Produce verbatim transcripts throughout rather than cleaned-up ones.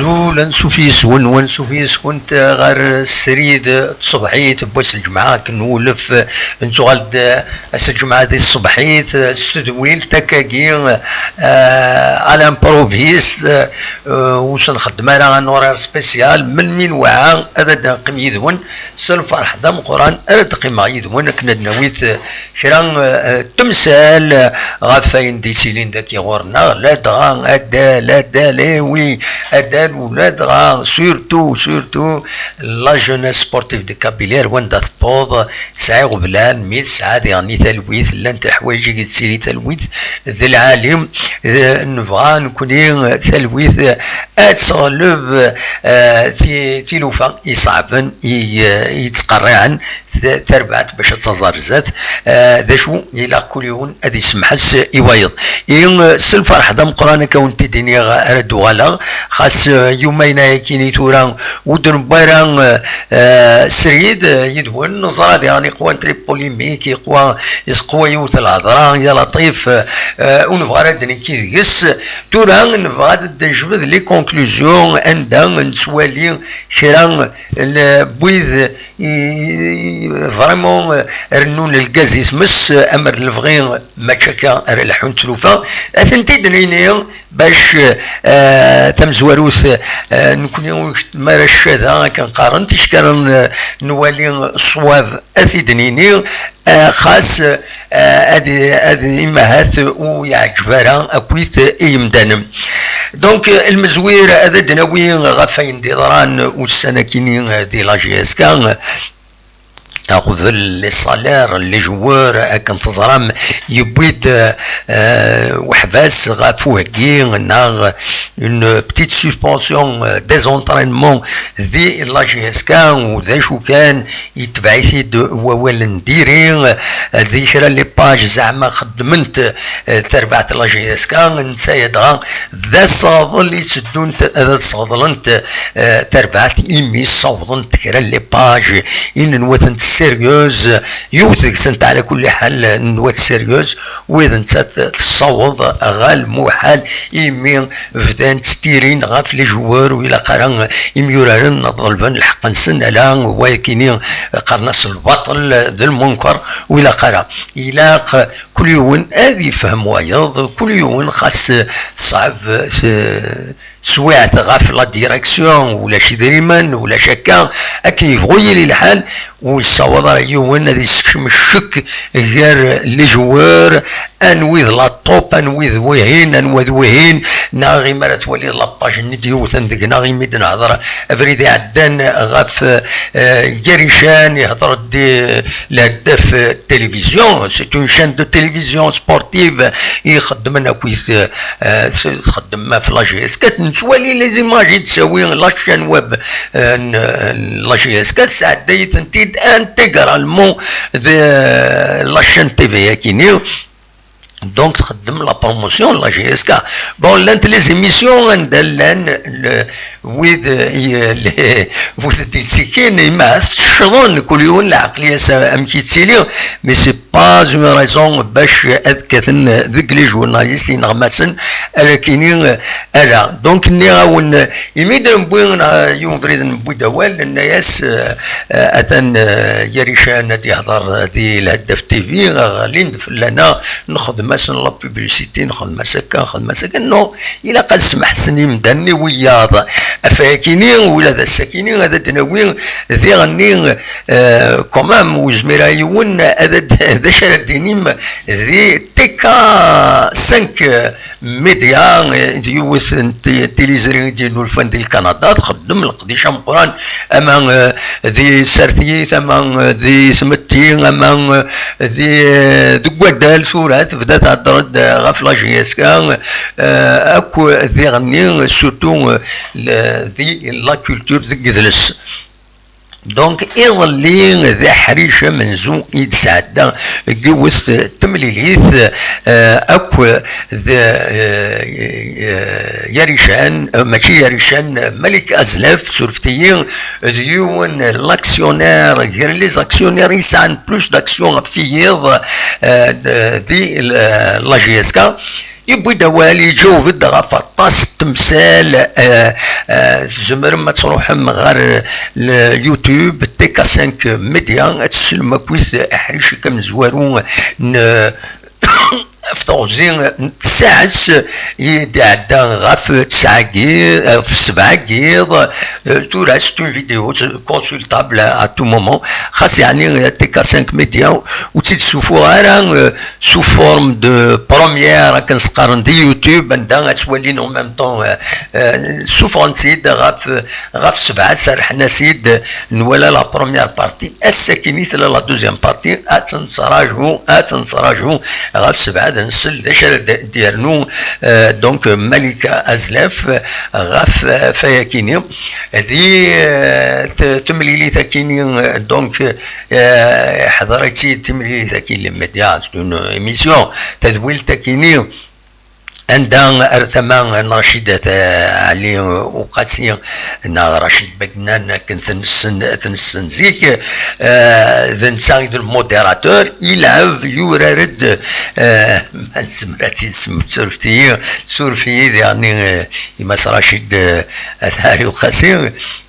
Azul, ansuf yes-wen, wansuf yes-went ɣer srid tṣebḥit n wass n lǧemɛa, akken nwulef, nettuɣal-d ass n lǧemɛa di tṣebḥit s tedwilt akkagi, eh, à l'improviste, eh, ur s-nxeddem ara un horaire spécial, melmi newɛa ad d-neqqim yid-wen s lferḥ d ameqqran ara d-qqimeɣ yid-wen akken ad d-nawi kra, eh, temsal, eh, ɣef wayen d-yettilin dagi ɣur-neɣ, ladɣa adal, adal, eh oui, adal, u ladɣa, surtout, surtout, la jeunesse sportive de Kabylie, ar wanda tewweḍ, tesɛa iɣeblan, mi tesɛa diɣen i talwit, llant leḥwayeǧ i yettili talwit d lɛali, eh, nebɣa nekni, eh, talwit, eh, ad teɣleb, eh, ti-, tilufa iṣeɛben i, eh, i yettqerriɛen t-, tarbaɛt bac ad taẓ ar zdat, eh, d acu ilaq kul yiwen ad isemḥes i wayeḍ. I, eh, s lferḥ d ameqqran akka wen-t-id-iniɣ ara d-uɣaleɣ, xas, eh, yumayen ayakini tura ur d-newwi ara, eh, eh, srid, eh, yid-wen, neẓra diɣen iqwa n très polémique, iqwa, iqwa yiwet lhedra, ya Laṭif, eh, ur nebɣa ara ad d-nekki deg-s. Tura nebɣa ad d-nejbed les conclusions anda nettwali kra n wid i, i, vraiment, eh, rennun lgaz i tmes, eh, amer d lebɣi, mačči akka ara leḥḥun tlufa. Ad tent-id-nini bac, eh, tamezwarut, eh, nekni ur nxeddem ara ccada, akken qqaren, ticki ara n-, nwali ṣṣwab ad t-id-nini, eh, xas, eh, ad, ad imahat ur yeɛǧib ara akkit i yimdanen. Donc, eh, lmezwir ad d-nawi ɣef wayen d-yeḍran ussan-akini, eh, di la J S K, ɣbel les salaires, les joueurs, akken teẓram, yewwi-d, eh, uḥbas ɣef uheggi neɣ une petite suspension, eh, des entraînements di la J S K, u d acu kan, yetbeɛ-it-id wawal n diri, eh, di kra les pages zeɛma xeddment, eh, tarbaɛt la J S K, netta dɣa d asaḍel i tteddunt ad sseɣḍlent, eh, tarbaɛt imi ssawḍent kra n les pages i nenwa-tent sérieuses, yiwet deg-sent ɛla kulli ḥal nenwa-tt sérieuses, wid nettat tessaweḍ ɣer lmuḥal imi bdant ttirin ɣef les joueurs u ilaq ara imyuraren ad ḍelben lḥeqq-nsen, ala wayakini qqaren-as lbaṭel d lmunker u ilaq ara. Ilaq kul yiwen ad yefhem wayeḍ, kul yiwen xas teṣɛeb s-, teswiɛt ɣef la direction, ulac idrimen, ulac akka, akken yebɣu yili lḥal, ur yessawaḍ ara yiwen ad yessekcem ccek gar les joueurs, anwi d la top, anwi d wihin, anwa d wihin, neɣ imi ara twaliḍ la page-nni d-yewten deg-neɣ imi d-nehḍer abrid iɛeddan ɣef, eh, Garican, ihḍer-d, eh, lheddaf, eh, télévision, c'est une chaîne de télévision sportive i ixeddmen akkit, eh, s-, txeddem ɣef la J S K, nettwali les images i d-tawi la chaîne web, eh, n, n la J S K, tesɛedday-itent-id intégralement de, eh, la chaîne T V akini. Donc, txeddem la promotion n la J S K. Bon, llant les émissions anda llan le-, wid, eh, le-, wid d-yettikin, ima teccḍen, kul yiwen lɛeqliya-s amek yettili, mais c'est pas une raison bac ad kkaten deg les journalistes ineɣmasen, alakini, eh, ala. Donc, nniɣ-awen, imi d-newwi, eh, yiwen ubrid newwi-d awal, nenna-yas, eh, eh, atan, eh, Garican ad yehḍer, eh, di Lheddaf T V, eh, ɣlin-d fell-aneɣ, nxeddem-asen la publicité, nxeddem-as akka, nxeddem-as akka. Non, ilaq ad smeḥsen imdanen i wiyaḍ. Ɣef wayakini, ula d ass-akini, ad d-nawi diɣenni, eh, quand même, ur zmireɣ yiwen, ad d-, d acu ara d-tinim di T K cinq, eh, Média, eh, d yiwet n ti-, tiliẓri i d-yennulfan di Lkanada, txeddem leqdic ameqqran, ama, eh, di tsertit, ama, eh, di tmetti, ama, eh, di, eh, deg waddal tura, tebda thedder-d, eh, ɣef la J S K, eh, akk diɣenni, surtout, eh, le-, di la culture, deg yidles. Donc, iḍelli d aḥric amenzu i d-sɛedda deg yiwet temlilit, eh, akk d, eh, eh, Yarican, eh, mačči Yarican, Malik Azlef, surfet-iyi, d yiwen l'actionnaire, gar les actionnaires yesɛan plus d'action ɣef tiyiḍ, eh, d-, di l-, la J S K. Yewwi-d awal, iǧaweb-d ɣef aṭas n temsal. Eh, eh, tzemrem ad tṛuḥem ɣer le-, YouTube T K cinq Media, ad tessnem akkit aḥric-ik amezwaru n ɣef teɣzi n tsaɛet i d-iɛedda ɣef tesɛa-agi, ɣef ssebɛa-agi, eh, tura c'est une vidéo consultable à tout moment. Xas yeɛni, eh, T K cinq Media ur tt-id-ssufuɣ ara, eh, sous forme de première, akken s-qqaren di YouTube, anda ad twalin en même temps, eh, eh, ssuffɣen-tt-id ɣef, ɣef ssebɛa, serrḥen-as-id, nwala la première partie, ass-akini tella la deuxième partie, ad tt-nettraǧu, ad tt-nettraǧu ɣef ssebɛa, ad nsel d acu ara d-, d-yernu, eh, donc, Malika Azlaf, eh, ɣef, eh, ɣef wayakini. Di, eh, t-, temlilit akini, eh, donc, eh, iḥḍer-itt-id temlilit akini, les médias, c'est une émission, tadwilt akini, anda ar tama n Racid At-, Ɛli Uqasi neɣ Racid Bagnan, akken ten-nessen, ten-nessen zik, eh, d netta i d lmudiratur, ilɛeb, yurar-d, eh, ma nezmer ad t-id-nsemmi, surfet-iyi, surfet-iyi diɣen, eh, i Mass Racid, eh, At Ɛli Uqasi,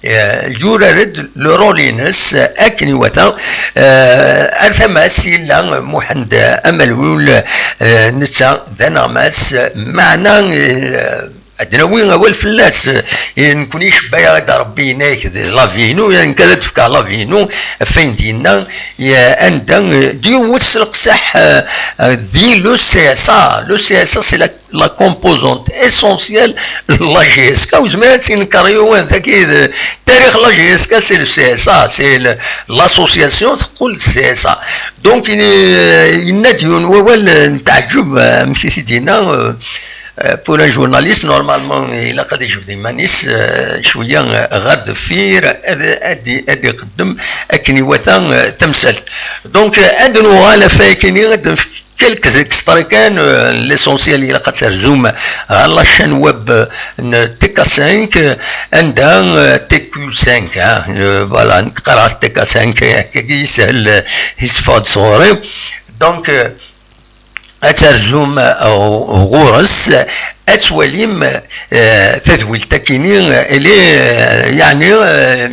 eh, yurar-d le rôle-ines, eh, akken iwata, eh, ar tama-s yella Muḥend Amelwul, eh, netta d aneɣmas, meɛna, eh, ad d-nawi awal fell-as, eh, nekkni icebba-yaɣ-d Ṛebbi, yenna-yak d la vie-inu, nekk ad d-fkeɣ la vie-inu, ɣef wayen d-yenna, eh, anda, eh, d-yewwet s leqseḥ, eh, eh, di le C S A. Le C S A, c'est la la composante essentielle n la J S K, ur yezmir ad tt-inker yiwen, tagi d tarix la J S K, c'est le C S A, c'est le, l'association teqqel d C S A. Donc, ini-, yenna-d yiwen wawal n teɛǧeb, amek i t-id-yenna, euh, euh, pour un journaliste, normalement, ilaq ad ijbed iman-is, euh, cwiya, euh, ɣer deffir, ad, ad, ad iqeddem akken iwata, euh, tamsalt. Donc, euh, ad nuɣal ɣef wakken ad nefk quelques extraits kan, euh, l'essentiel ilaq ad terzum ɣer la chaîne web, euh, n T K cinq, euh, anda, euh, T Q cinq, hein, euh, voilà, nekk qqareɣ-as T K cinq, euh, kagi yeshel, euh, yesseffeɣ-d sɣur-i. Donc, euh, ad terzum, euh, ɣur-s, ad twalim, euh, tadwilt akini, euh, elle est, euh, yeɛni, euh,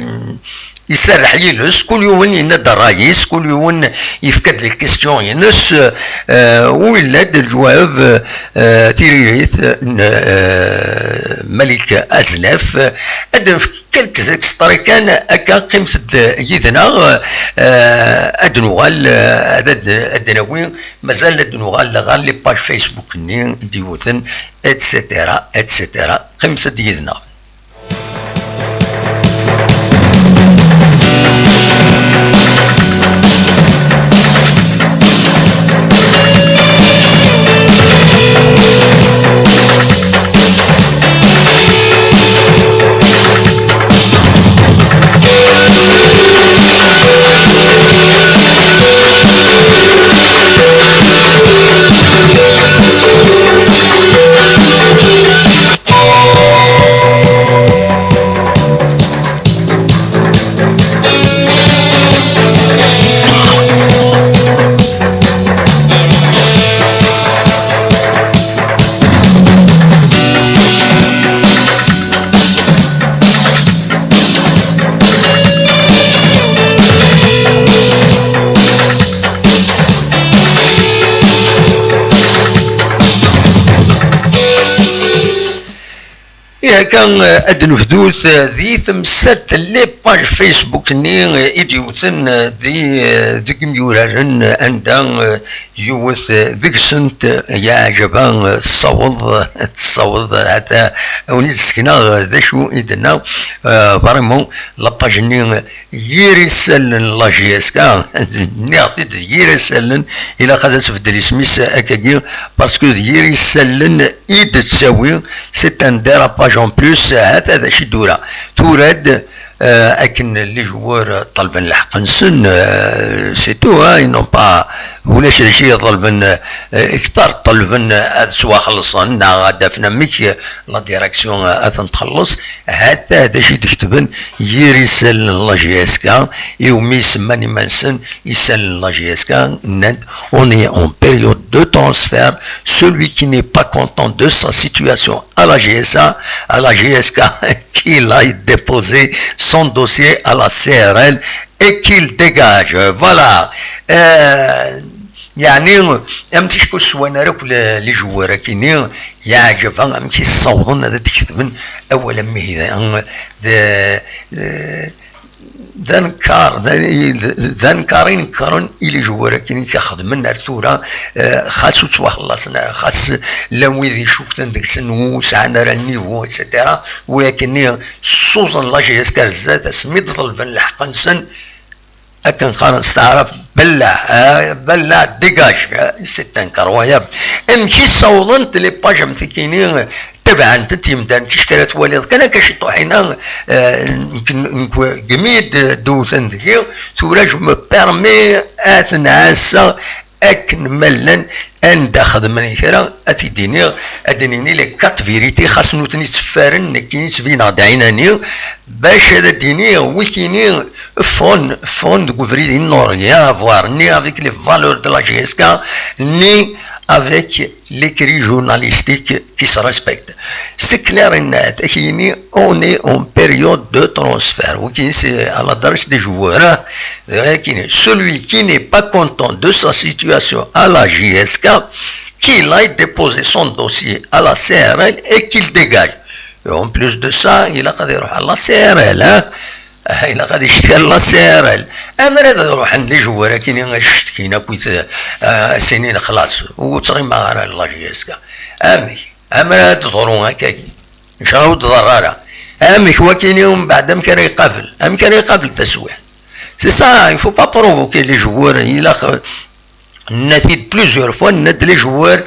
iserreḥ yiles, kul yiwen yenna-d ṛṛay-is, kul yiwen yefka-d les questions-ines, euh, u yella-d leǧwab, euh, tiririt n, euh, Malik Azlaf. Ad nefk quelques extraits kan akka, qqimet-d yid-neɣ, euh, ad nuɣal, euh, ad, ad, ad nawi, mazal ad nuɣal ɣer les pages Facebook-nni i d-iwten, et cetera, et cetera. Qqimet-d yid-neɣ. Ihi akka, eh, ad d-nebdut, eh, di temsalt n les pages Facebook-nni, eh, i d-yewten, eh, di, eh, deg yimyuraren, eh, anda, eh, yiwet, eh, deg-sent, eh, yeɛjeb-as, eh, tessaweḍ, eh, tessaweḍ, eh, ata, eh, ad wen-id-sekneɣ, eh, d acu i d-tenna, eh, vraiment, la page-nni, eh, yir isallen n la J S K, nniɣ-t-id d yir isallen, ilaq ad as-beddel isem-is akkagi, parce que d yir isallen i d-tettawi, c'est un dérapage en plus, hata d acu i d-tura. Tura-d, Euh, akken les joueurs ṭelben lḥeqq-nsen, euh, c'est tout, hein, ils n'ont pas, ulac d acu i ḍelben, euh, iktar ṭelben ad ttwaxellṣen neɣ ad d-afen amek, euh, la direction, euh, ad ten-txelleṣ. Hatta d acu i d-ketben yir isallen n la J S K, iwumi semman iman-nsen isallen n la J S K, nnan-d: on est en période de transfert, celui qui n'est pas content de sa situation à la J S A, à la J S K, qu'il aille déposer son dossier à la C R L et qu'il dégage. Voilà. Euh, يعني، am ticku swan ara akk les joueurs akini, yeɛǧeb amek i ssawḍen ad d-ketben awal am ihi. D, d, d anekkar, d, d anekkar i nekkren i les joueurs akini i xedmen ar tura, eh, xas ur ttwaxellaṣen ara, xas llan wid icukten deg-sen ur sɛan ara le niveau, et cetera. Wi akini ssuẓen la J S K ar zdat, asmi d-ḍelben lḥeqq-nsen, akken qqaren s taɛrabt, belleɛ, ah, belleɛ, dégage, ah, c'est incroyable. Amek i ssawḍent les pages am tikini, tabɛent-d yemdanen tickal ad twaliḍ kan akka ciṭuḥina, ah, nekk, nekk, gmi d-, d-wten deg-i, tura je me permets ad ten-ɛasseɣ akken ma llan, anda xedmen kra, ad t-id-iniɣ, ad d-nini les quatre vérités, xas nutni tteffaren, nekkini ttbineɣ-d ɛinani, bac ad d-iniɣ, wikini ffɣen, ffɣen deg ubrid, ils n'ont rien à voir, ni avec les valeurs de la J S K, ni avec l'écrit journalistique qui se respecte. C'est clair et net, akini, on est en période de transfert. Wikini, c'est à l'adresse des joueurs, hein. Akini, celui qui n'est pas content de sa situation à la J S K, qu'il aille déposer son dossier à la C R L et qu'il dégage. Et en plus de ça, ilaq ad iruḥ à la C R L, hein. Ah, ilaq ad icetki à la C R L. Amer ad ruḥen les joueurs akini ad cetkin akkit, ah, as-inin xlaṣ, ur ttɣimaɣ ara la J S K. Amek? Amer ad d-teḍru akkagi? Ncallah ur d-tḍerru ara. Amek wakini umbeɛd, amek ara iqabel? Amek ara iqabel taswiɛt? C'est ça, il faut pas provoquer les joueurs. Ilaq, euh, nna-t-id plusieurs fois, nna-d les joueurs,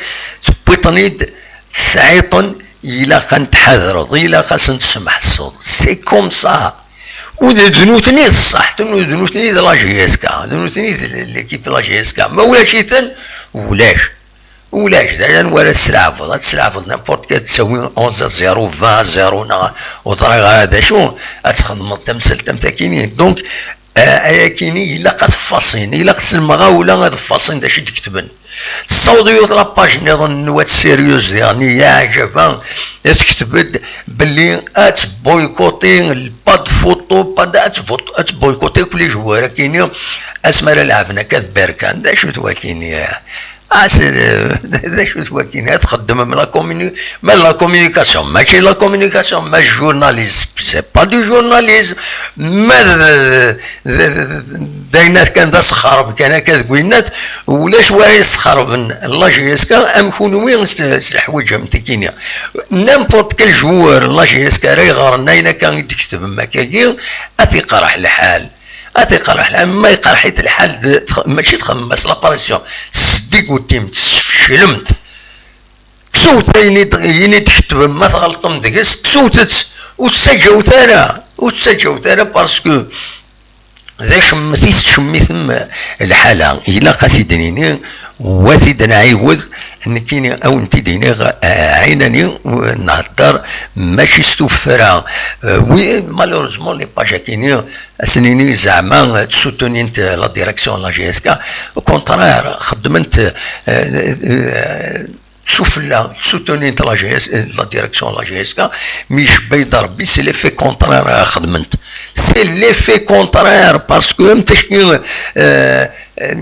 tewwiḍ-ten-id, tesɛiḍ-ten, ilaq ad ten-tḥadreḍ, ilaq ad sen-tesmeḥseḍ. C'est comme ça. U d, d nutni d ṣṣeḥ, d nutni d la J S K, d nutni d l'équipe de la J S K. Ma ulac-iten, ulac. Ulac, d ayen wara tesleɛbeḍ, ad tesleɛbeḍ n'importe quel, ad tsawi onze à zéro, vingt à zéro, neɣ ur ẓriɣ ara d acu, ad txedmeḍ tamsalt am takini. Donc, euh, ayakini, ilaq ad tfaṣin, ilaq s lemɣawla ad faṣin d acu i d-ketben. Tessaweḍ yiwet la page nniḍen n wat sérieux diɣen, yeɛjeb-a, tekteb-d belli ad tboycotter, pas de photo, pas de, ad tbo-, ad tboycotter akk les joueurs akini, asmi ara lɛeben akka d Berkan. D acu-t wakini? Ah, c'est, d acu-t wakini? Ad txeddmem la communi-, ma la communication, mačči la communication, ma journalisme, c'est pas du journalisme, ma d, d, d, d ayen kan d asexreb kan akka deg winnat, ulac wara yesxerben la J S K am kunwi s, s leḥwayeǧ am tikini. N'importe quel joueur la J S K ara yeɣren ayen akka i d-tketbem akkagi, ad t-iqerreḥ lḥal. Ad t-iqerreḥ lḥal, ma iqerreḥ-it lḥal, d, tx-, mačči txemmem-as la pression. Tesdigutim-t, tesfeclem-t. Ksewt ayen i d-, ayen i d-tketbem, ma tɣelṭem deg-s, ksewt-tt. Ur ttaǧǧawt ara, ur ttaǧǧawt ara, parce que d acemmet i tettcemmitem lḥala. Ilaq ad t-id-nini, u ad t-id-nɛiwed, nekkini ad wen-t-id-iniɣ, eh, ɛinani, u nhedder mačči s tuffra. Eh, oui, malheureusement, les pages akini, ad s-nini zeɛma, eh, ttsutunint la direction n la J S K. Au contraire, xeddment, eh, eh, s ufella, ttsutunint la J S, eh, la direction n la J S K, mi icebba-yi-d Rebbi, c'est l'effet contraire ara xedment. C'est l'effet contraire, parce que am tacki, eh, eh,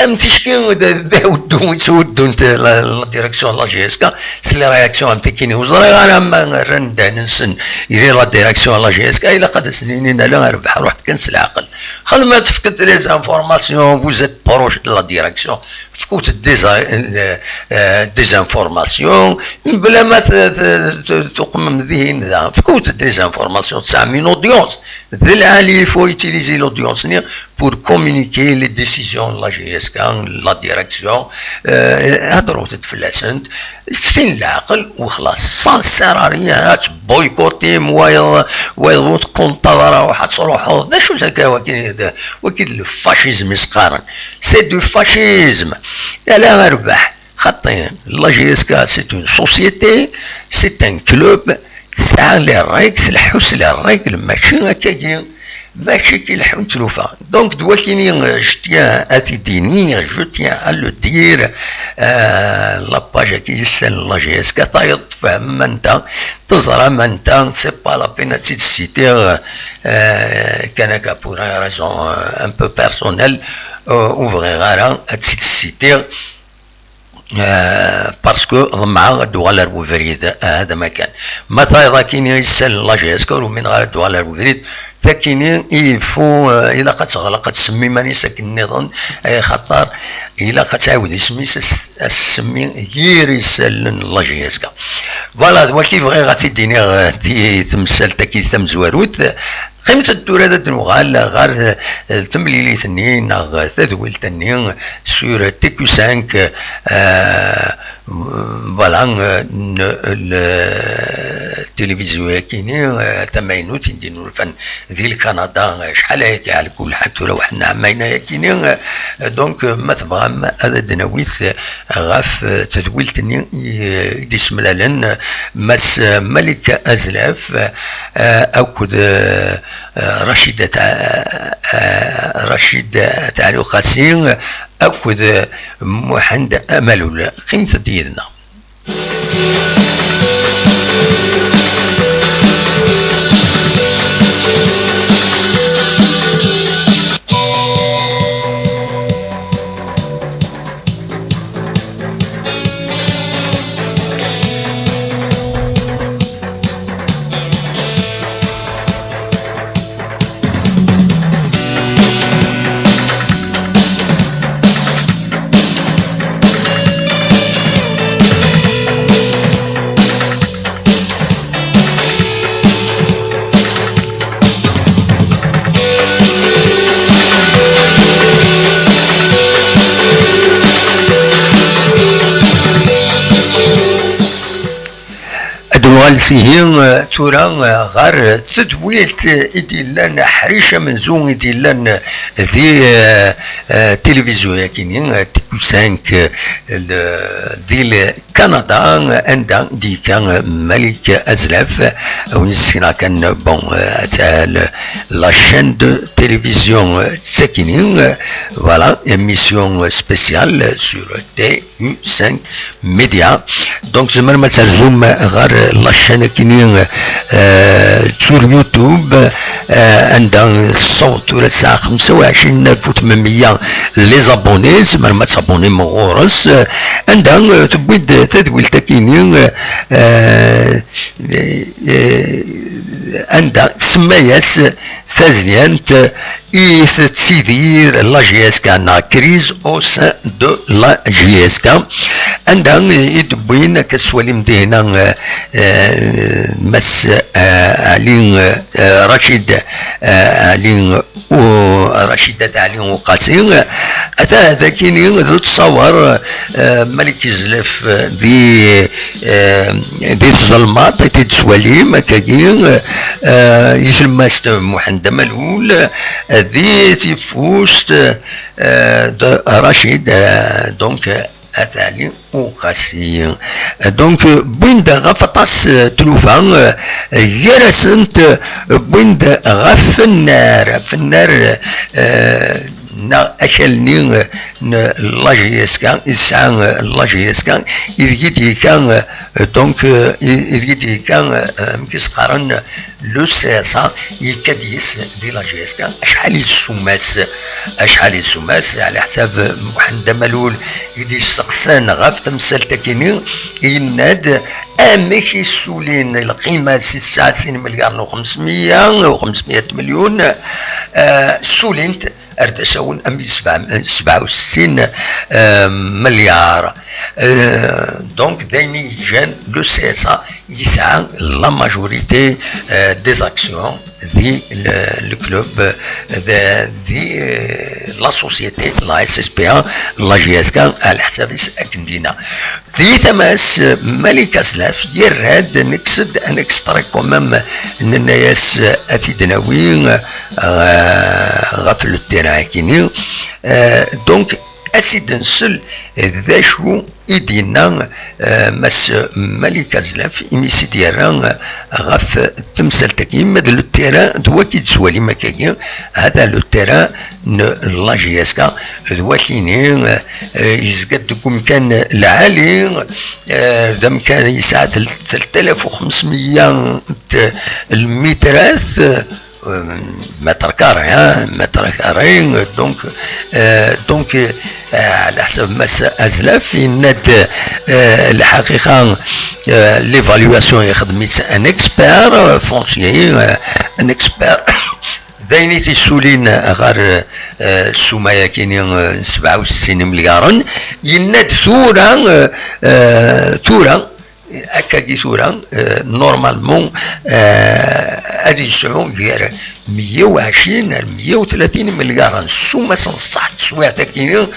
am ticki d, d aweddu i ttwuddunt la, la direction de la J S K, s les réactions am tikini. Ur ẓriɣ ara ma rran ddehn-nsen i la direction de la J S K, ilaq ad asen-inin: ala, rbeḥ, ruḥ-d kan s leɛqel. Xedmet, fket les informations, vous êtes proche de la direction, fkut des, euh, euh, des informations, bla ma t-, t-, t-, tuqmem dihin da, fkut des informations, tesɛam une audience. D lɛali, il faut utiliser l'audience-nni pour communiquer les décisions de la J S K. la direction, euh, hedrut-d fell-asent, ftin leɛqel, u xlas. Ça ne sert à rien ad tboycottim wayeḍ, wayeḍ ur tkunṭaḍ ara, ruḥ ad truḥeḍ. D acu-t akka waki d, waki d le fascisme i s-qqaren? C'est du fascisme. Ala rrbeḥ. Xaṭi, la J S K, c'est une société, c'est un club, tesɛa les règles, tleḥḥu s les règles, mačči akkagi, mačči k-ileḥḥun tlufa. Donc, d wakini, euh, je tiens à t-id-iniɣ, je tiens à le dire, euh, la page-agi yessalen la J S K, tayeḍ tfehmem anta, teẓram anta, c'est pas la peine ad tt-id-citiɣ, euh, kan akka pour une raison, euh, un peu personnelle, euh, ur bɣiɣ ara ad tt-id-citiɣ. Euh, parce que ḍemɛeɣ ad d-uɣal ar webrid, ah, d amakan. Ma tayeḍ akini yessalen la J S K, ur umineɣ ara ad d-uɣal ar webrid. Takini, il faut, euh, ilaq ad teɣleq, ad tsemmi iman-is akken nniḍen, eh, xaṭer ilaq ad tɛiwed isem-is, as-, as-semmi yir isallen n la J S K. Voilà, d waki bɣiɣ ad t-id-iniɣ, eh, di temsalt-agi tamezwarut. Qqimet-d tura ad d-nuɣal ɣer, eh, temlilit-nni neɣ tadwilt-nni sur T Q cinq, eh, voilà, eh, n-, le-, tilivizyu-yakini, eh, tamaynut i d-innulfan di Lkanada, eh, acḥal ayagi, ɛla kul ḥal tura weḥd n ɛamayen ayakini, eh, donc, eh, ma tebɣam ad d-nawit, eh, ɣef, eh, tedwilt-nni i, eh, i d-isemlalen, eh, Mass, eh, Malik Azlaf, eh, akked, eh, Racid At-, eh, Racid At Ɛli Uqasi akked Muḥend Amalul. Qqimet-d yid-neɣ. Ad nuɣal ihi, eh, tura, eh, ɣer tedwilt, eh, i d-yellan, eh, ḥric amenzu i d-yellan, eh, di, eh, eh, tilivizyu-yakini, eh, T Q cinq, eh, le-, di Lkanada, eh, anda i d-yekka, eh, Malik Azlaf, eh, win yessken kan, bon, eh, la chaîne de télévision, eh, d takini, eh, voilà, émission, eh, spéciale, eh, sur T Q cinq Média. Donc, tzemrem ad terzum ɣer la chaîne-agi, euh, sur YouTube, euh, anda tessaweḍ tura tesɛa xemsa u ɛecrin alef u tmenmeyya les abonnés, tzemrem ad tabonnim ɣur-s, euh, anda, euh, tewwi-d tadwilt-agi, euh, euh, anda tsemma-yas tadyant i tettidir la J S K neɣ crise au sein de la J S K, anda i d-wwin, akka tettwalim dihna, eh, eh, Mass, eh, Ali, eh, Racid, eh, Ali, u-, Racid At Ali Uqasi, ata dakini d ttṣawar, eh, Malik Izlef, eh, di, eh, di tẓelmaṭ i t-id-tettwalim, akkagi, eh, i tlemmast Muḥend Amalul, eh, di tifust, eh, de Racid, eh, donc, At Ali Uqasi. Donc, eh, wwin-d ɣef aṭas, eh, tlufa, eh, gar-asent, eh, wwin-d ɣef Fennar, Fennar, eh, neɣ akal-nni, eh, n la J S K, i tesɛa, eh, la J S K, ideg i d-yekka, eh, donc, eh, i-, ideg i d-yekka, eh, amek i s-qqaren, le C S A, yekka-d yes di la J S K. Acḥal yessumas, acḥal yessumas, ɛla ḥsab Muḥend Amalul i d-yesteqsan ɣef temsalt-akini, yenna-d amek i ssulin lqima-s i tesɛa sin milyar u xemsmeyya u xemsmeyya milyun, eh, ssulin-t ar d asawen am di sebɛa, sebɛa u settin, eh, milyar. Eh, donc, d ayen i yeǧǧan le C S A yesɛa la majorité, eh, des actions di le, le club, di, di, euh, la société, la S S P A, la J S K, à leḥsab-is akken d-yenna. Di tama-s, Malik Azlaf yerra-d, nekkes-d un extrait quand même, nenna-yas ad t-id-nawi, euh, ɣef le terrain-agi-nni. Euh, donc, ad s-id-nsel d acu i d-yenna, eh, Mass Malik Azlaf, imi s-id-yerra, eh, ɣef temsalt-agi, ma d le terrain d waki d-tettwalim akkagi, hada le terrain n la J S K, d wakini, eh, yezga-d deg umkan lɛali, eh, d amkan yesɛa tel-, telt alaf u xemsmeyya n lmitrat, eh, mètre carré, hein, mètre carré, donc, euh, donc, euh, على حسب Mass Azlaf, yenna-d, euh, الحقيقة, euh, l'évaluation يخدم un expert, euh, foncier, euh, un expert. D ayen i t-yessulin ɣer, euh, ssuma-agi-nni, euh, n sebɛa u settin imelyaren. Yenna-d tura, euh, euh, tura, Akkagi tura, euh, normalement, euh, ad yesɛu gar meyya u ɛecrin ar meyya u tlatin imelyaren. Ssuma-s n ṣṣeḥ n teswiɛt-agi-nni,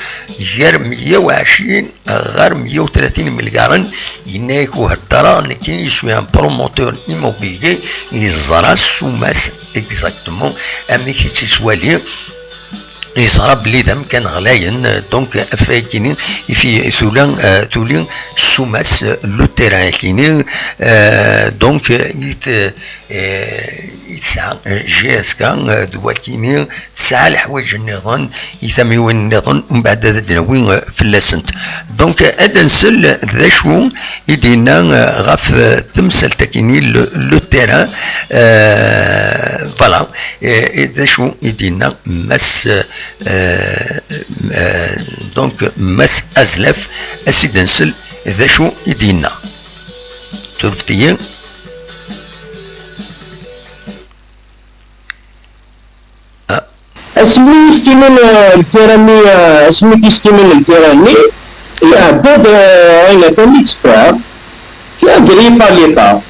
gar meyya u ɛecrin ɣer meyya u tlatin imelyaren. Yenna-yak uheddar-a, nekki, je suis un promoteur immobilier, yeẓra ssuma-s exactement amek i tt-yettwali. Yeẓra belli d amkan ɣlayen, donc ɣef wayagi-nni i fi-, tula, euh, tuli ssuma-s, euh, le terrain-agi-nni, euh, donc, euh, i t-, euh, i tesɛa, euh, J S K, euh, d wakini tesɛa leḥwayeǧ nniḍen, i tamiwin nniḍen, umbeɛd ad d-nawi, euh, fell-asent. Donc, euh, ad nsel d acu i d-yenna, euh, ɣef, euh, temsalt-agi-nni, le, le terrain, euh, voilà, et, et d acu i d-yenna Mass, euh, euh, donc, Mass Azlaf, ad s-id-nsel d acu i d-yenna. Turfet-iyi. Ah. Asmi i stimin, euh, lkira-nni, euh, asmi i stimin lkira-nni, iɛedda-d, euh, ayen atan l'expert, qui a grillé par l'État.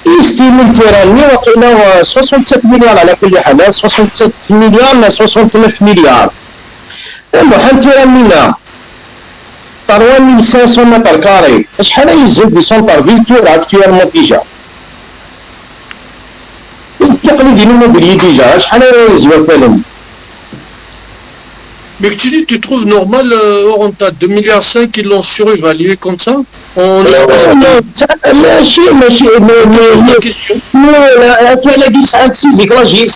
I stimin lkira-nni, waqila, euh, soixante-sept milliards, على كل حال, soixante-sept milliards, la soixante-neuf milliards. Muḥend tirra-nni-a, trois mille cinq cents mètres carrés, acḥal ay yezzi di centre-ville tura actuellement déjà? Aql-i din immobilier déjà, acḥal ara yezzi wakalen? Mais que tu dis, tu trouves normal, euh, Oronta, deux milliards cinq, ils l'ont surévalué comme ça? En espace de temps. Maci, maci, mais, mais, mais, la, la, la,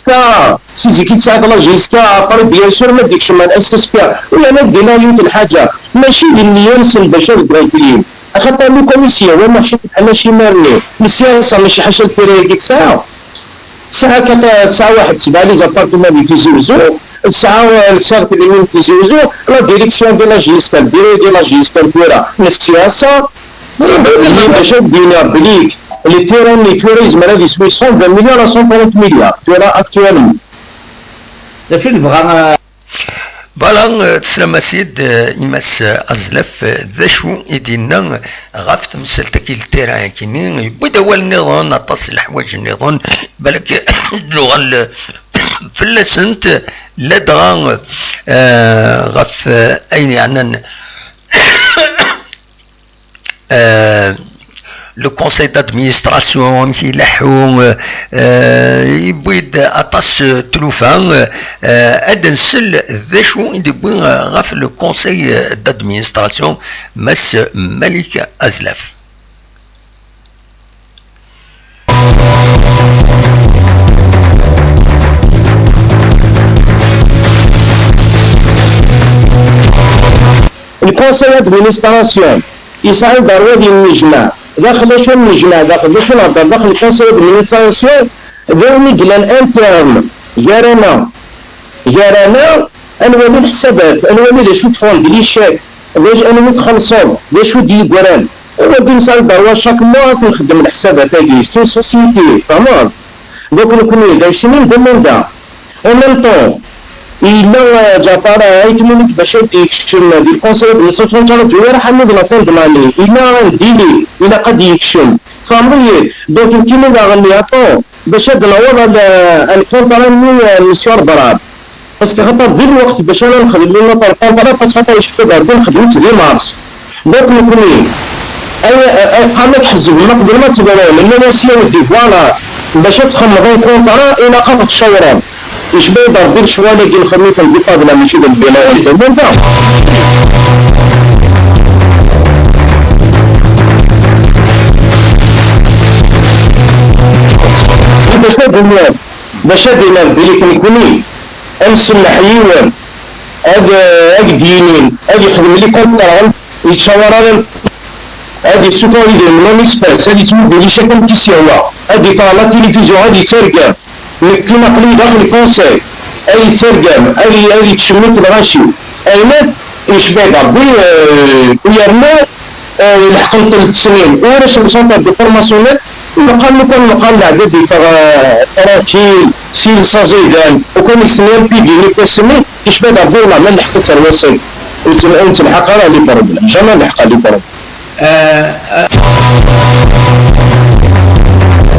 la, Si zik i tesɛiḍ la J S K, après, bien sûr, ma d-ikcem ar S S K, u yerna d-iniɣ yiwet n lḥaǧa, mačči d nniya-nsen bac ad ddren fell-i. Axaṭer lukan i s-yehwa, mačči bḥal acimar-nni. Lsiyasa, mačči ḥaca lkira-agi tesɛa. Tesɛa kata, tesɛa waḥed sebɛa les appartements di Tizi Uzzu, tesɛa, euh, le cercle-nni n Tizi Uzzu, la direction de la J S K, le bureau de la J S K tura, n siyasa, bac ad d-iniɣ belli le terrain-nni tura yezmer ad yeswi cent vingt milliards à cent trente milliards, tura actuellement. D acu i nebɣa, euh, Voilà, euh, teslam-as-id, euh, i Mass, euh, Azlaf, euh, d acu i d-yenna ɣef temsalt-agi, le terrain-agi-nni, yewwi-d awal nniḍen, aṭas n leḥwayeǧ nniḍen, balak ad nuɣal, euh, fell-asent, ladɣa, euh, ɣef, euh, ayen yeɛnan euh, le conseil d'administration, amek ileḥḥu, euh, euh, yewwi-d aṭas, euh, tlufa, euh, ad nsel d acu i d-yewwi, euh, ɣef le conseil, euh, d'administration, Mass Malik Azlaf. Le conseil d'administration yesɛa ddreɛ ad yennejmaɛ daxel, acu ad nennejmaɛ daxel, acu ad nehder daxel le conseil d'administration, d ayen i yellan interne gar-aneɣ, gar-aneɣ, ad nwali leḥsabat, ad nwali d acu i d-ffɣen d les chèques, d acu, anwa i txellṣeḍ, d acu i d-yeggran. Wagi nesɛa ddreɛ chaque mois ad t-nxeddem leḥsabat-agi, c'est une société, tfehmeḍ? Donc nekkni d acu i d-nda. En même temps, yella, euh, Ǧaɛfar, euh, Ayt Mulud bac ad d-yekcem di le conseil d'administration, ur nettṛaǧu ara Ḥamid la fin de l'année. Yella un délai, ilaq ad d-yekcem. Tfehmeḍ-iyi? Donc nekkini daɣen, attends, Bac ad naweḍ ad, ad nkunṭra nni, eh, Monsieur Abraham. Parce que xaṭer di lweqt bac ara nexdem une autre contrat, parce que xaṭer icekk ad nexdem-tt di mars. Donc nekni, ay, ay, ay, qqaren-ak ḥezzeb ma qbel ma tebruḍ, nnan-as yaw di voilà, bac ad txemmeḍ une contrat, ilaq ad tcawreḍ. Icba-yi-d Rebbi lecɣal-agi nxemmem-iten di ṭṭabla, mačči d lbina i d-nnan da. Bac ad d-nnan. D acu ad d-iniɣ belli nekni ad nselleḥ yiwen ad, ad d-yinin, ad yexdem les contrats, yettcawar ara, ad yessuter idrimen en espèces, ad yettmubili chacun qui s-yehwa, ad yeffeɣ la télévision, ad yettargam. Nekkin aql-i daxel conseil, ad yettargam, ad y-, ad yettcemmit lɣaci. Ayen ad yecba-d Rebbi, euh, u yerna, euh, leḥqen-t snin. Ur asen centre de formation net, nqal lukan nqal leɛbad yeffeɣ, euh, tranquille, si les aẓidan, u kan yesni L P D n ifassen-nni, yecba-d Rebbi, wallah ma nleḥq ad terwa seg. Ur tt-, ur nettelḥaq ara les problèmes, jamais nleḥq les problèmes.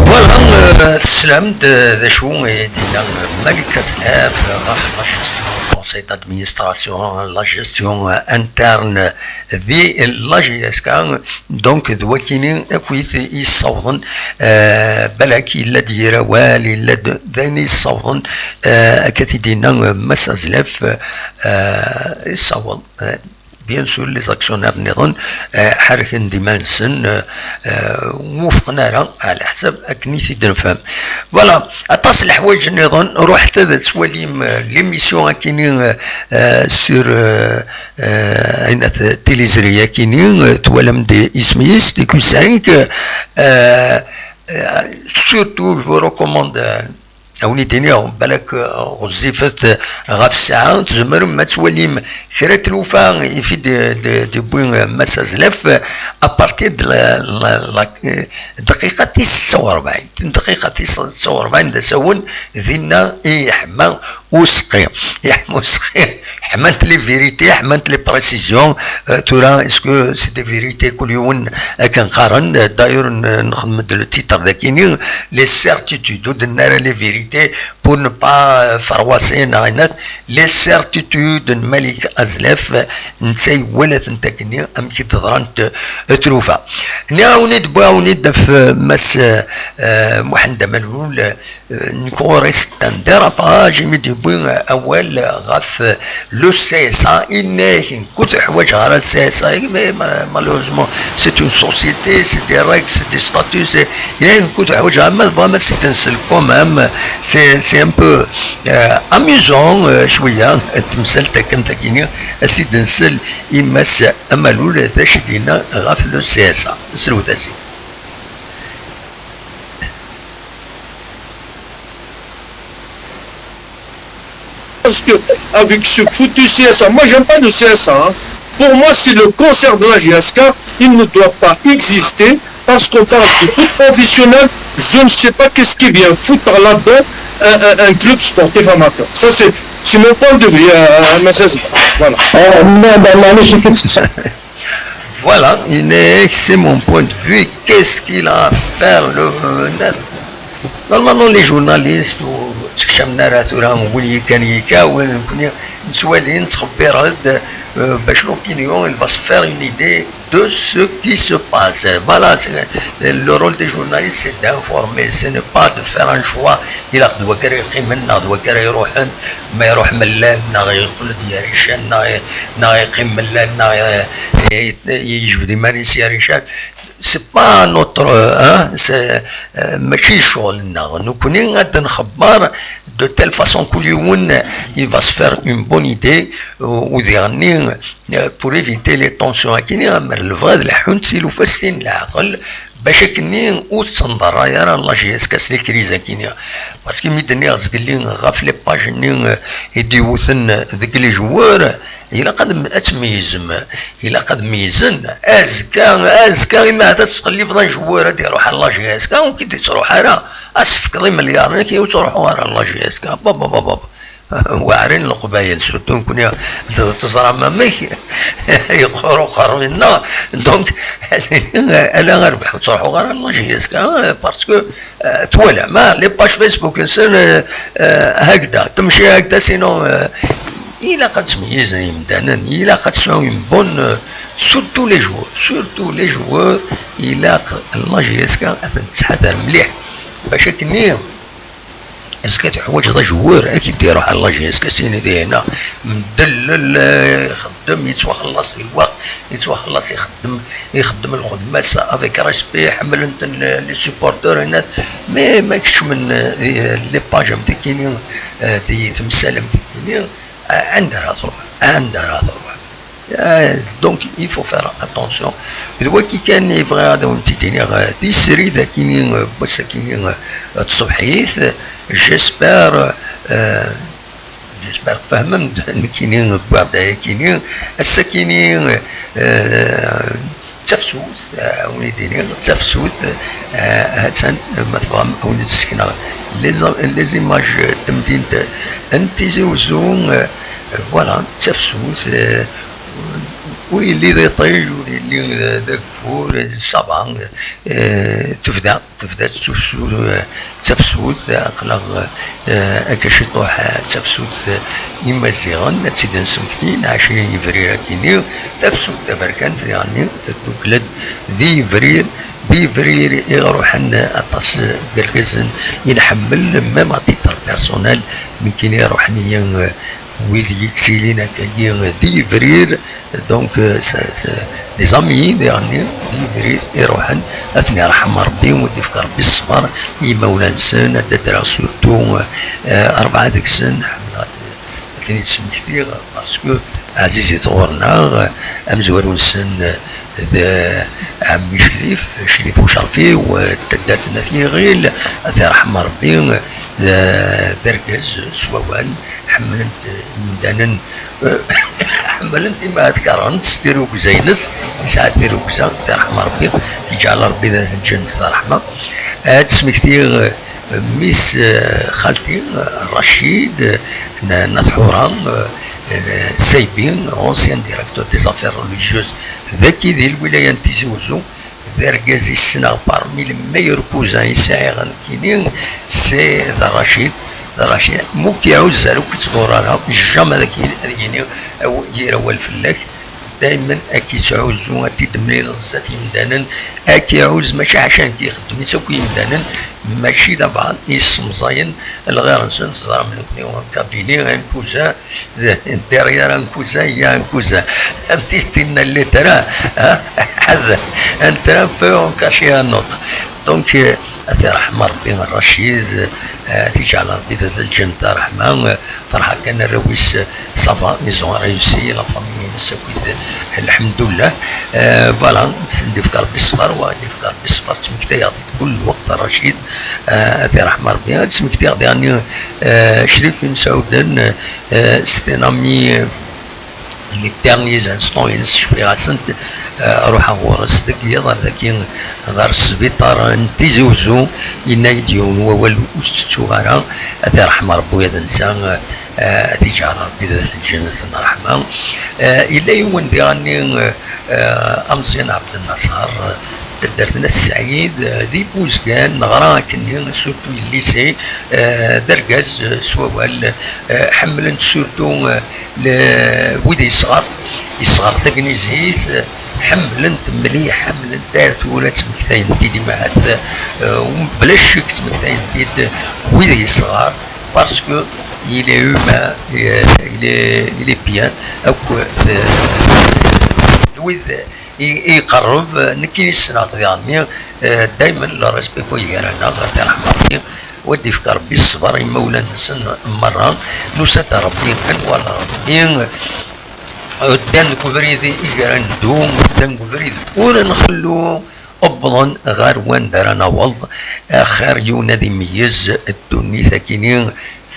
Voilà, euh, teslam-d, euh, d acu i d-yenna, euh, Malik Azlaf, euh, ɣef la gestion, conseil d'administration, la gestion, euh, interne di la J S K. Donc d wakini akkit i yessawḍen, euh, balak yella-d yir awal, yella-d d ayen i yessawḍen, euh, akka t-id-yenna, euh, Mass Azlaf, euh, yessaweḍ, euh, bien sûr, les actionnaires nniḍen, euh, ḥerken-d iman-nsen, euh, euh, ur wufqen ara, ɛla ḥsab akken i t-id-nefhem. Voilà, aṭas n leḥwayeǧ nniḍen, ruḥet ad twalim, euh, l'émission akini, euh, euh, sur, euh, euh, ayen at tiliẓri akini, euh, twalam-d isem-is, T Q cinq, euh, euh, surtout, je vous recommande, euh, a wen-id-iniɣ, balak, euh, ɣezzifet, euh, ɣef ssaɛa, tzemrem ad twalim kra n tlufa i fi d-, d-, d-, d-yewwi, euh, Mass Azlaf, euh, à partir de la, la, la, euh, dqiqa tis setta u rebɛin. Dqiqa tis setta u rebɛin d asawen dinna i yeḥma useqqi. Yeḥma useqqi, ḥmant les vérités, ḥmant les précisions. Euh, tura, est-ce que c'est des vérités kul yiwen akken qqaren? Euh, d'ailleurs, n-, nxedm-d le titre dakini, les certitudes, ur d-nenna ara les vérités pour ne pas, euh, ferwaser neɣ ayen at, les certitudes n Malik Azlaf, netta iwala-tent akkenni amek i d-ḍrant, euh, trufa. Nniɣ-awen-id, wwiɣ-awen-id ɣef, euh, Mass, euh, euh, Muḥend Amalul, euh, nekk ɣur-i c'est un dérapage, imi d-yewwi, euh, awal ɣef, euh, le C S A, inna-ak, nekk ur t-ḥwaǧeɣ ara le C S A, mais ma-, malheureusement, c'est une société, c'est des règles, c'est des statuts, c'est, inna-ak, nekk ur t-ḥwaǧeɣ, ma tebɣam ad s-id-nsel quand même, c'est, c'est un peu, euh, amusant, euh, cwiya, temsalt akken takini, ad s-id-nsel i Mass Amalul, d acu i d-yenna ɣef le C S A. Slewt-as-id. Parce que avec ce foutu C S A, moi j'aime pas le C S A, hein. Pour moi, c'est le cancer de la J S K. Il ne doit pas exister parce qu'on parle de foot professionnel. Je ne sais pas qu'est-ce qui vient foutre là-dedans un, un- un club sportif amateur. Ça, c'est c'est mon point de vue, euh, Mass Azlaf. Voilà. Euh, non, ben, معليش, كنت Voilà, il est, c'est mon point de vue. Qu'est-ce qu'il a à faire le, le net? Normalement, les journalistes, ur ttekcamen ara tura, win yekkan yekka, win nekkni nettwali, nettxebbir-d, euh, bac l'opinion, il va se faire une idée de ce qui se passe. Voilà, c'est, le rôle des journalistes, c'est d'informer, ce n'est pas de faire un choix. Ilaq d wakka ara yeqqimen, neɣ d wakka ara iruḥen, ma iruḥ Mellal, neɣ yeqqel-d Yarican, neɣ, neɣ yeqqim Mellal, neɣ, eh, yejbed iman-is Yarican. C'est pas notre, hein, c'est, euh, mačči d ccɣel-nneɣ. Nekkni ad nxebber de telle façon que kul yiwen, il va se faire une bonne idée, euh, u diɣenni, euh, pour éviter les tensions akini, amer lebɣi ad leḥḥunt tilufa s tin n leɛqel, bac akkenni ur tettenḍerray ara la J S K s les crises akini. Parce que mi d-nniɣ zgelli ɣef les pages-nni, euh, i d-iwten deg les joueurs, ilaq ad m-, ad tmeyyzem, ilaq ad meyyzen. Azekka, azekka imi ahat ad tqellibeḍ un joueur ad iruḥ ar la J S K, ur k-id-ittruḥ ara. Ad s-tefkeḍ imelyaṛen-ik, ur ttruḥu ara ar la J S K. Baba, baba, baba. Weɛrin Leqbayel, surtout nekkni, teẓram amek yeqqur uqerruy-nneɣ. Donc, ala rrbeḥ ur ttruḥuɣ ara la J S K, parce que, euh, twalam, ah, les pages Facebook-nsen, euh, euh, hakda, temci hakda, sinon, euh, ilaq ad ttmeyyizen yimdanen, ilaq ad sɛun une bonne, euh, surtout les joueurs, surtout les joueurs, ilaq la J S K ad ten-tettḥadar mliḥ, bac akken-nni Est-ce que teḥwaǧeḍ ajewwer ad k-id-iruḥ ɣer la J S K, ad s-tiniḍ ihna, mdel, eh, ixeddem, yettwaxellaṣ di lweqt, yettwaxellaṣ, ixeddem, ixeddem lxedma-s avec respect, ḥemmlen-ten les, les supporters, hna. Mais ma kecmen, eh, les pages am tikini, eh, di temsal am tikini, eh, anda ara truḥ? Anda ara truḥ? Ah, donc, il faut faire attention. D wagi kan i bɣiɣ ad awen-t-id-iniɣ, eh, tisri dagini, eh, n wass-agini, eh, n tṣebḥit. J'espère, eh, j'espère tfehmem-d nekkini wwiɣ-d ayakini. Ass-akini, eh, d tafsut, eh, a wen-id-iniɣ, d tafsut, eh, ha-tt-an, ma tebɣam, a wen-d-ssekneɣ les, les images n temdint n Tizi Uzzu, eh, voilà, d tafsut, eh, ur yelli d iṭij, ur yelli d, d ageffur, ça va, eh, tebda, tebda tafsut, eh, d tafsut, aql-aɣ, eh, akka ciṭuḥ, eh, d tafsut, eh, Imaziɣen, ad tt-id-nesmekti, ɛecrin yebrir akini, tafsut taberkant, diɣenni, teddukel-d di yebrir, di yebrir i ɣ-ruḥen aṭas n yergazen i nḥemmel, même à titre personnel, nekkini ruḥen-iyi, eh, wid yettilin akkagi di yebrir, donc, euh, ça, ça, des amis, diɣenni, di yebrir iruḥen, ad ten-iṛḥem Ṛebbi, ad d-ifk Ṛebbi ṣṣber i yimawlan-nsen, ad d-adreɣ surtout, euh, rebɛa deg-sen, ḥemmleɣ ad, ad ten-id-smektiɣ, parce que ɛzizit ɣur-neɣ, amezwaru-nsen, d ɛemmi Crif, Crif Ucerfiw, d taddart n At Yiɣil, ad t-iṛḥem Ṛebbi, d, d argaz s wawal, ḥemmlen-t imdanen, ḥemmlen-t imi ad karhen-t s tirrugza-ines, yesɛa tirrugza, ad t-iṛḥem Ṛebbi, yeǧɛel Ṛebbi d at lǧennet d ṛṛeḥma. Ad d-smektiɣ, eh, mmi-s, eh, xalti, eh, Racid, eh, n, n At Ḥura, eh, eh, Saybi, ancien directeur des affaires religieuses dagi di lwilaya n Tizi Uzzu, d argaz i ssneɣ parmi les meilleurs cousins i sɛiɣ nekkini, c'est d Racid, d Racid, mu k-iɛuzz ar ur k-ittḍurr ara, jamais ad ak-, ad yini aw-, yir awal fell-ak, daymen ad k-ittɛuzzu, ad t-id-temlileḍ zdat yimdanen, ad k-iɛuzz, mačči ḥaca nekk, ixeddem-itt akk yimdanen, mačči d abɛaḍ i yessemẓayen lɣir-nsen, teẓram nekkni, un cabinet, un cousin, derrière un cousin, il y a un cousin. Am tin-, tinna n lettra, hein? Un train peut en cacher un autre. Donc, euh, ad t-iṛḥem Ṛebbi Racid, euh, ad t-iǧɛel Ṛebbi d at lǧennet ṛṛeḥma, euh, ferḥeɣ kan arraw-is, euh, ça va, ils ont réussi, la famille-ines akkit, euh, lḥemdullah. Euh, voilà, ad sen-d-ifk Ṛebbi ṣṣber, wa ad ifk Ṛebbi ṣṣber, ttmektayeɣ-t-id kul lweqt Racid, euh, ad t-iṛḥem Ṛebbi. Ad smektiɣ diɣenni, euh, Crif Imsawden, euh, c'est un ami, euh, les derniers instants-ines cfiɣ-asent, euh, ruḥeɣ ɣur-s deg yiḍ ar dagi ɣer sbiṭar n Tizi Uzzu, yenna-yi-d yiwen wawal ur t-ttuɣ ara, ad t-iṛḥem Ṛebbi ad nsa, euh, ad t-iǧɛel Ṛebbi d at lǧennet n ṛṛeḥma. Euh, yella yiwen diɣenni, euh, euh, Amẓin Ɛebd Nnaṣer, taddart n At Sɛid, eh, di Buzgan, neɣra akkenni, surtout i lycée, eh, d argaz, eh, s wawal, eh, ḥemmlen-t surtout, eh, le-, wid yesɣer, yesɣer tagnizit, eh, ḥemmlen-t mliḥ, ḥemmlen-t ar tura, ttmektayen-t-id i mahat, eh, bla ccek ttmektayen-t-id wid yesɣer, parce que il est humain, eh, il est, il est bien, akk, eh, wid i, i iqerreb, eh, nekk i ssneɣ diɣenni, eh, daymen le respect ko gar-aneɣ, ad t-iṛḥem Ṛebbi, u ad d-ifk Ṛebbi ṣṣber i imawlan-nsen merra, nusa-d Ṛebbi, ad nwali Ṛebbi, eh, ddan deg ubrid i, i gar ad neddu, ddan deg ubrid ur nxellu, wwḍen ɣer wanda ara naweḍ, axir yiwen ad imeyyez ddunit akini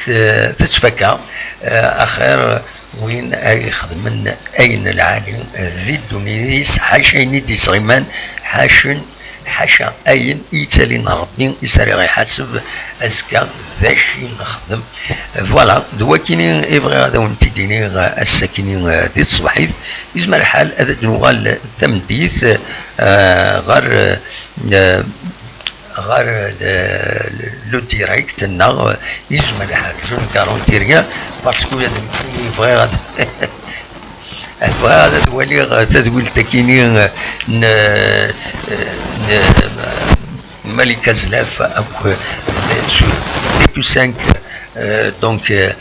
t-, tettfaka, eh, axir win ay ixedmen ayen lɛali di ddunit-is, ḥaca ayen i d-isɣiman, ḥacen, ḥaca ayen i yettalin Ṛebbi i s ara ɣ-iḥaseb azekka d acu i nexdem. Voilà, d wakini i bɣiɣ ad awen-t-id-iniɣ ass-akini di tṣebḥit. Yezmer lḥal ad d-nuɣal tameddit, eh, ɣer, eh, ɣer, eh, le direct-nneɣ, yezmer lḥal, je ne garantis rien, parce que ad nekkini bɣiɣ ad bɣiɣ ad waliɣ tadwilt-akini n, n, n Malika Zlaf akk sur T Q cinq, euh, donc, euh,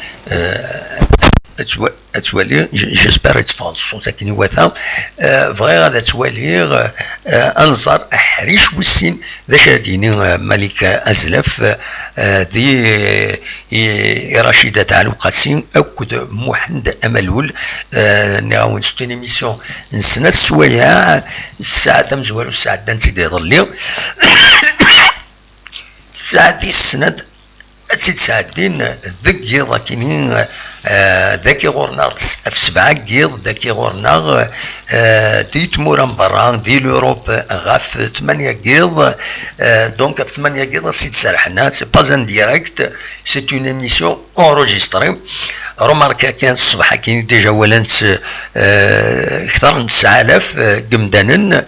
ad twa-, ad twali, j-, j'espère ad teffeɣ ṣṣut akken iwata. Euh, bɣiɣ ad twaliɣ, euh, ad nẓer aḥric wis sin d acu ara d-yini, euh, Malika Azlaf, euh, di, i, i Racida Taɛluqasi akked Muḥend Amalul. Euh, nniɣ-awen c'est une émission n snat sswayeɛ, ssaɛa tamezwarut sɛeddan-tt-id iḍelli. Ssaɛa tis snat ad tt-id-sɛeddin deg yiḍ akini, euh, dagi ɣur-neɣ ɣef sebɛa n yiḍ, dagi ɣur-neɣ, euh, di tmura n berra, di l'Europe, ɣef tmanya n yiḍ, euh, donc ɣef tmanya n yiḍ ad s-id-serḥen, hein, c'est pas un direct, c'est une émission enregistrée. Remarque kan ṣṣbeḥ akini déjà walan-tt, euh, kter n tesɛa alaf, euh, n yimdanen.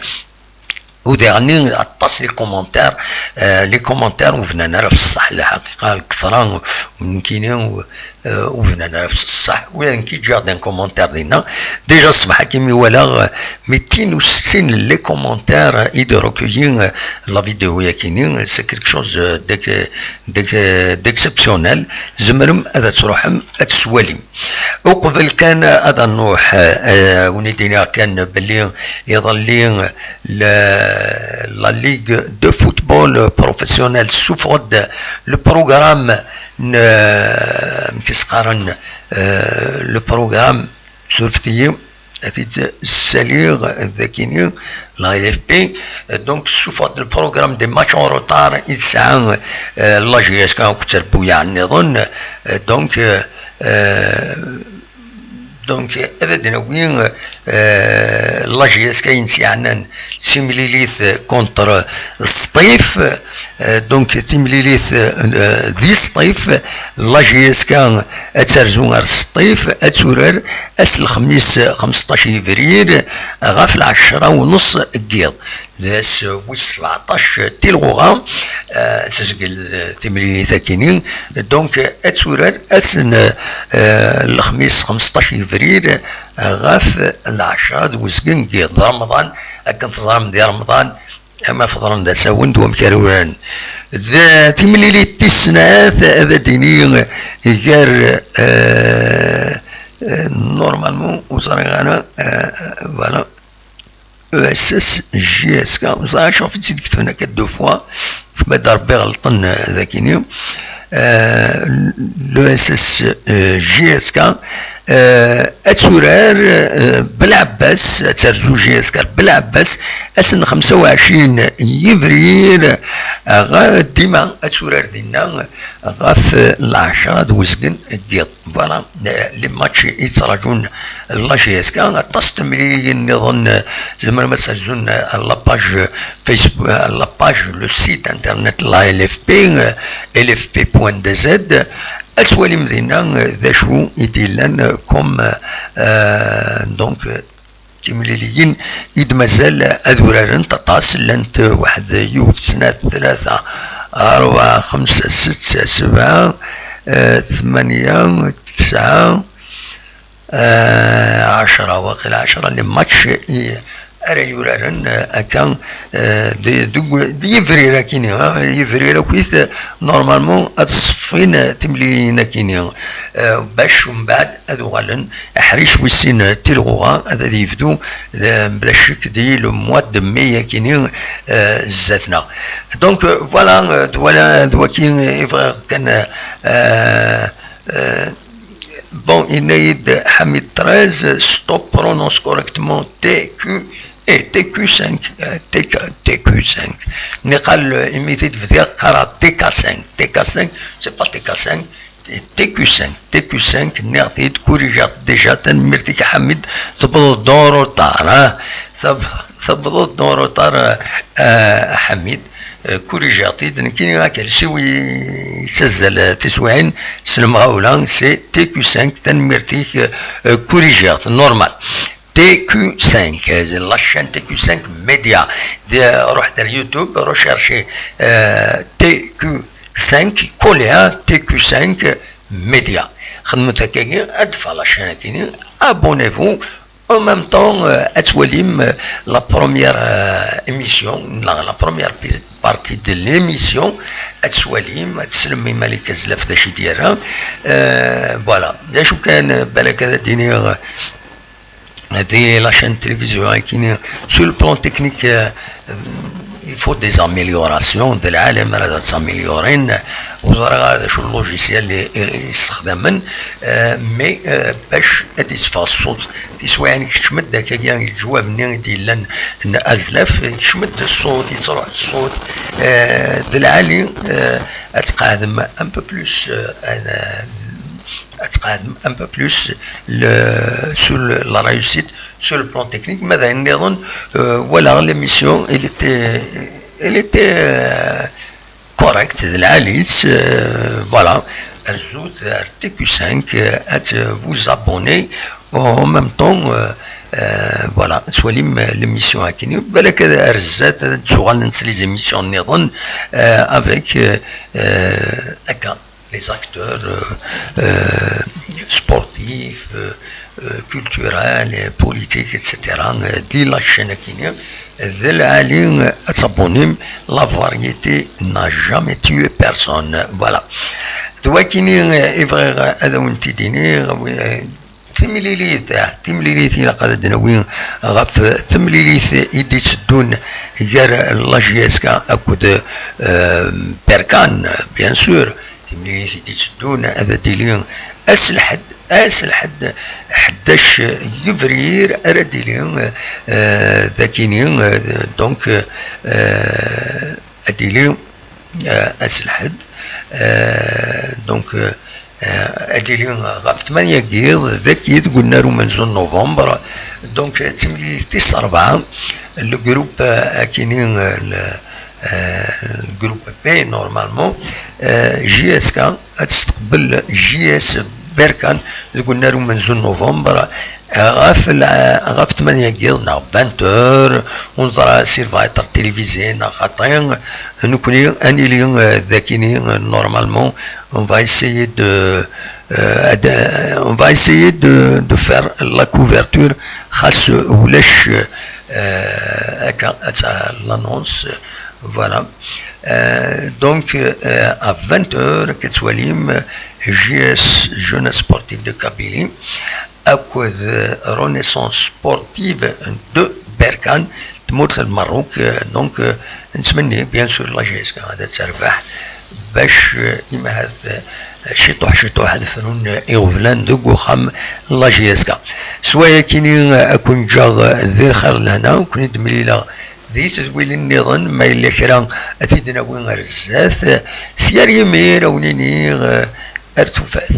U diɣenni aṭas les commentaires, euh, les commentaires ur bnan ara ɣef ṣṣeḥ, lḥaqiqa, lketṛa, nekkini, euh, ur bnan ara ɣef ṣṣeḥ. Ula d nekk ǧǧiɣ-d un commentaire dinna. Déjà ṣṣbeḥ akimi walaɣ, euh, mitin u settin les commentaires i d-recueilli, euh, la vidéo-yakini, c'est quelque chose, euh, d'ex-, d'ex-, d'exceptionnel. Tzemrem ad truḥem ad twalim. Uqbel kan ad nruḥ, euh, wen-id-iniɣ kan belli iḍelli, la, la Ligue de football professionnel tessufeɣ-d le programme n, euh, amek i s-qqaren, euh, le programme, surfet-iyi, ad t-id-ssaliɣ dakini, la L F P, donc tessufeɣ-d le programme des matchs en retard i tesɛa, euh, la J S K akked trebbuyaɛ nniḍen, euh, donc, euh, euh, Donc, ad d-nawi, euh, la J S K ayen tt-yeɛnan d timlilit contre Sṭif, euh, donc timlilit, euh, di Sṭif, la J S K ad terzu ar Sṭif, ad turar ass n lexmis xmesṭac yebrir ɣef lɛecṛa u nneṣ n yiḍ. D ass wis sebɛeṭṭac tilɣuɣa, euh, tezgel, euh, timlilit akini. Donc, euh, ad turar ass n, euh, lexmis xmesṭac yebrir, euh, ɣef lɛecṛa d uzgen n yiḍ. D Remḍan, akken teẓram di Remḍan, ama feḍren d asawen d wamek ara uraren. D timlilit tis snat, ad d-ini, euh, gar, euh, euh, normalement, ur ẓriɣ ara, euh, voilà. E S S J S K, ẓriɣ acu ɣef i tt-id-ketben akka deux fois, ma d Rebbi ɣelṭen, euh, dakini. Euh, le S S J S K, euh, ad turar, euh, Belɛebbas, ad terzu J S K Belɛebbas, ass n xemsa u ɛecrin yebrir, euh, ɣer dima ad turar dinna ɣef, euh, lɛecṛa d uzgen n yiḍ. Voilà, euh, les matchs i yettraǧun la J S K, aṭas n temliliyin nniḍen, euh, tzemrem ad terzum, euh, la page Facebook, euh, la page, le site internet la L F P, euh, L F P point D Z, ad twalim dinna, euh, d acu i d-yellan, euh, comme, euh, donc, euh, timliliyin i d-mazal ad urarent aṭas, llant waḥed, yiwet, snat, tlata, ṛebɛa, xemsa, setta, sebɛa, eh, tmanya, tesɛa, eh, ɛecṛa, waqila ɛecṛa les matchs i ara yuraren, eh, akka, eh, di, deg, di yebrir akini, ah, yebrir akkit, eh, normalement ad ṣeffin, eh, timliliyin akini, eh, bac umbeɛd ad uɣalen aḥric wis sin, eh, tilɣuɣa, ad, ad yebdu, eh, bla ccek di le mois de mai akini, eh, zdat-neɣ. Donc, euh, voilà, euh, d wala-, d waki i bɣiɣ kan, euh, euh, bon, yenna-yi-d Ḥamid treize, stop, prononce correctement T Q, eh, T Q cinq, euh, T K, T Q cinq. Niqal, euh, imi t-id-bdiɣ qqareɣ T K cinq. T K cinq, c'est pas T K cinq, T Q cinq, T Q cinq, nniɣ-t-id, corrigeɣ-t déjà, tanemmirt-ik a Ḥamid, tewwḍeḍ-d en retard, ah. Tab-, Tewwḍeḍ-d en retard, a Ḥamid. Kurijiɣ-t-id nekkini, akersi-w yettazzal tiswiɛin s lemɣawla, c'est T Q cinq. Tanemmirt-ik. Kurijiɣ-t, normal. T Q cinq, la chaîne T Q cinq Média. Ruḥ-d ar YouTube, recherche T Q cinq, coller T Q cinq Média. Xedmet akkagi, ad d-teffeɣ la chaîne-agi, abonnez-vous. En même temps, ad twalim la première émission, la première partie de l'émission. Ad twalim, ad teslem i Malik Azlaf d acu i d-yerra. Voilà, d acu kan, balak ad d-iniɣ, di la chaîne télévision-agi, sur le plan technique, il faut des améliorations, d lɛali ara tt-améliorin. Ur ẓriɣ ara d acu n logiciel i yessexdamen, mais bac ad d-yeffeɣ ṣṣut. Tiswiɛin keččem-d akkagi leǧwab-nni i d-yellan n Azlaf, keččem-d ṣṣut, yettruḥ ṣṣut. D lɛali ad tqeɛdem un peu plus, ad tqeɛdem un peu plus sur la réussite sur le plan technique. Ma d ayen nniḍen, walaɣ l'émission, elle était, elle était correcte, d lɛali-tt. Voilà, rrezut ar T Q cinq, ad vous abonnez, en même temps, voilà, ad twalim l'émission-agi. Balak ar zdat ad d-tuɣalem s les émissions nniḍen, avec, akka, les acteurs sportifs, culturels, politiques, et cetera. Di la chaîne-agi d lɛali ad tabonnem. La variété n'a jamais tué personne. Voilà. D wakkini i bɣiɣ ad awen-t-id-iniɣ. Timlilit, timlilit ilaq ad d-nawi ɣef temlilit i d-itteddun gar la J S K akked Berkane, bien sûr. Timlilit i d-itteddun ad d-tili ass lḥedd, ass lḥedd, ḥdac yebrir ara d-tili, dakini, donc, ad d-tili ass lḥedd, donc, ad d-tili ɣef tmanya n yiḍ, dagi deg unnar umenzu n novembre. Donc, d timlilit tis rebɛa, le groupe, akini, le groupe B, normalement, J S K ad testeqbel J S Berkane deg unnar umenzu n novembre, ɣef tmanya n yiḍ neɣ vingt heures. Ur neẓra si lbayeṭ télévisé neɣ xaṭi. Nekkni ad nili dakini, normalement, on va essayer de, on va essayer de, de faire la couverture, xas ulac akka l'annonce. Voilà. Donc, à vingt heures, ad twalim J S, Jeunesse Sportive de Kabylie, akked Renaissance Sportive de Berkane, tmurt n Lmerruk. Donc, nettmenni, bien sûr, la J S K ad terbeḥ, bac, imahat, ciṭuḥ ciṭuḥ ad frun iɣeblan deg uxxam n la J S K. S wayakini, ad ken-ǧǧeɣ di lxir lehna, ad ken-id-mlileɣ di tedwilin nniḍen, ma yella kra ad t-id-nawi ar zdat. S yar yimir, ad wen-iniɣ, ar tufat.